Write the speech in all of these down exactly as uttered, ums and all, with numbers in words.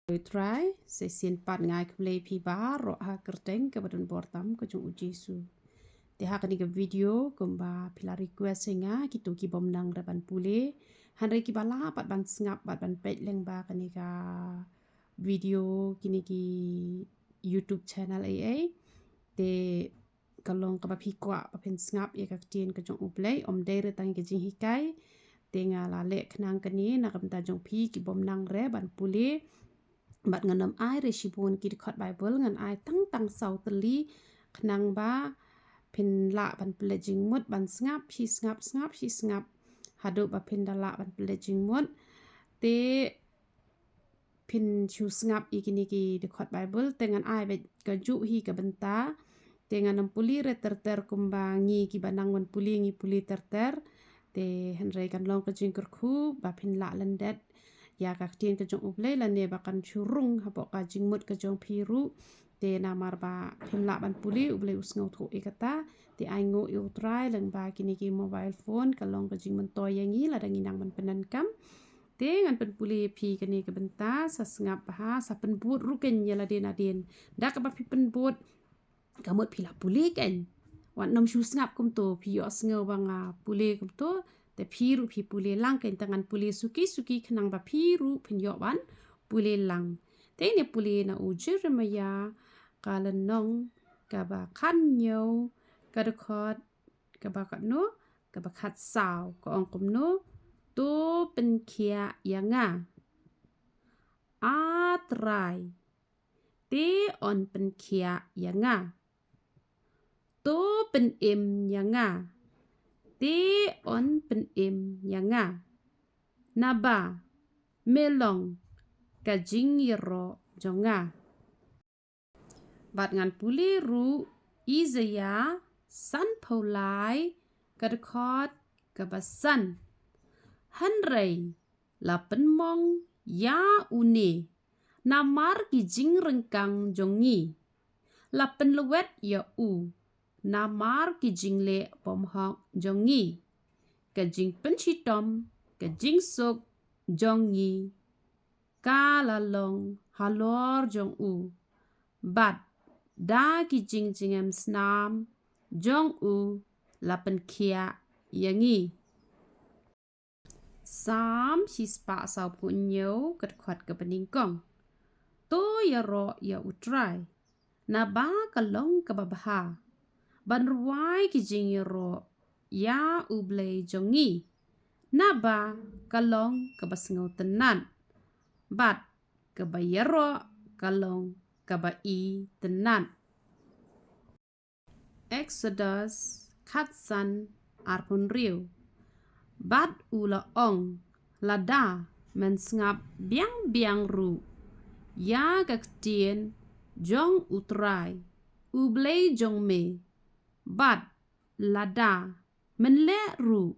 Trai, sa shisien pat nga ai khublei phi baroh ha ka kyrteng kaba don bor tam ka jong u Jisu. Te ha kane ka video kumba phi la request ïa nga, kito ki bym nang re ban pule, hynrei kiba lah pat ban sngap bad ban peit lyngba kane ka video, kine ki YouTube channel ei ei. Te ka long kaba phi kwah ba phin sngap ïa ka ktien ka jong U Blei, ym dei re tang ka jinghikai. Te nga la leh khnang kane na ka bynta jong phi ki bym nang re ban pule. Bad ngan ym ai re shibun ki dkhot Baibl, ngan ai tang tang saw tylli khnang ba phin lah ban pynleit jingmut ban sngap shi sngap, sngap shi sngap, haduh ba phin da lah ban pynleit jingmut. Te phin shu sngap ïa kine ki dkhot Baibl. Te ngan ai beit kajuh hi ka bynta. Te ngan ym pule re ter ter kumba ngi kiba nang ban pule ngi pule ter ter. Te hynrei kan long ka jingkyrkhu ba phin lah lyndet ïa ka ktien ka jong U Blei lane ba kan shu rung hapoh ka jingmut ka jong phi ruh. Te namar ba phim lah ban pule, U Blei u sngewthuh ïa kata. Te ai nguh ïa U Trai lyngba kine ki mobile phone, ka long ka jingmyntoi ïa ngi lada ngi nang ban pyndonkam. Te ngan pynpule ïa phi kane ka bynta, sa sngap bha, sa pynbud ruh kein ïa lade nadien. Da kaba phi pynbud, ka mut phi la pule kein. Wat nym shu sngap kumto, phi ïohsngew ba nga pule kumto, te phi ruh phi pule lang kein, te ngan pule suki suki khnang ba phi ruh phin ïoh ban pule lang. Te ngan pule na u Jeremiah ka lynnong kaba khathynñiew, ka dkhot kaba katno, kaba khatsaw, ka ong kumno: To pynkhiah ïa nga, A Trai, te yn pynkhiah ïa nga. To pynim ïa nga, te yn pynim ïa nga. Naba me long ka jingïaroh jong nga. Bad ngan pule ruh Isaiah sanphew lai, ka dkhot kaba san. Hynrei la pynmong ïa une namar ki jingryngkang jong ngi. La pynlwet ïa u namar ki jingleh bymhok jong ngi. Ka jingpynshitom, ka jingsuk jong ngi ka la long halor jong u. Bad da ki jingjngem snam jong u la pynkhiah ïa ngi. Salm shispah sawphew hynñiew, ka dkhot kaba nyngkong. To ïaroh ïa U Trai, naba ka long kaba bha ban rwai ki jingïaroh ïa U Blei jong ngi. Naba ka long kaba sngewtynnat, bad kaba ïaroh ka long kaba itynnat. Exodus khatsan, arphew hynriew. Bad u la ong, lada men sngap biang biang ruh ïa ka ktien jong U Trai U Blei jong me, bad lada men leh ruh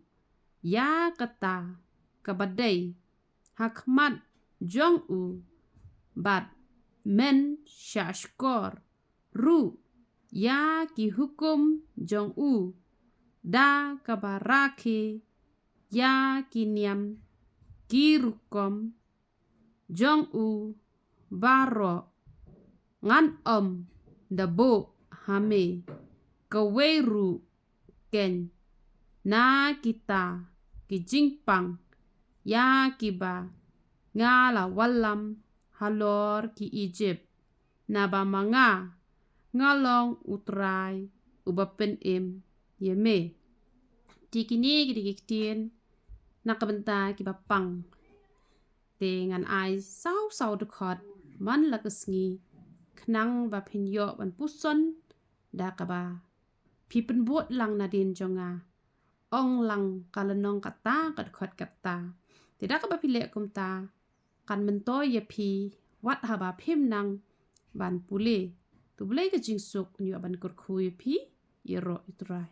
ïa kata kaba dei ha khmat jong u, bad men shahshkor ruh ïa ki hukum jong u, da kaba rakhe ïa ki niam ki rukom jong u baroh, ngan ym da buh ha me kawei ruh kein na kita ki jingpang ïa kiba nga la wallam halor ki Ijipt, naba ma nga, nga long U Trai uba pynim ïa me. Te kine ki dei ki ktien na ka bynta kiba pang. Te ngan ai saw saw dkhot man la ka sngi, khnang ba phin ïoh ban puson da kaba phi pynbud lang nadien jong nga. Ong lang ka lynnong kata, ka dkhot kata. Te da kaba phi leh kumta, kan myntoi ïa phi wat haba phim nang ban pule. To U Blei ka jingsuk un ïoh ban kyrkhu ïa phi. Ïaroh ïa U Trai.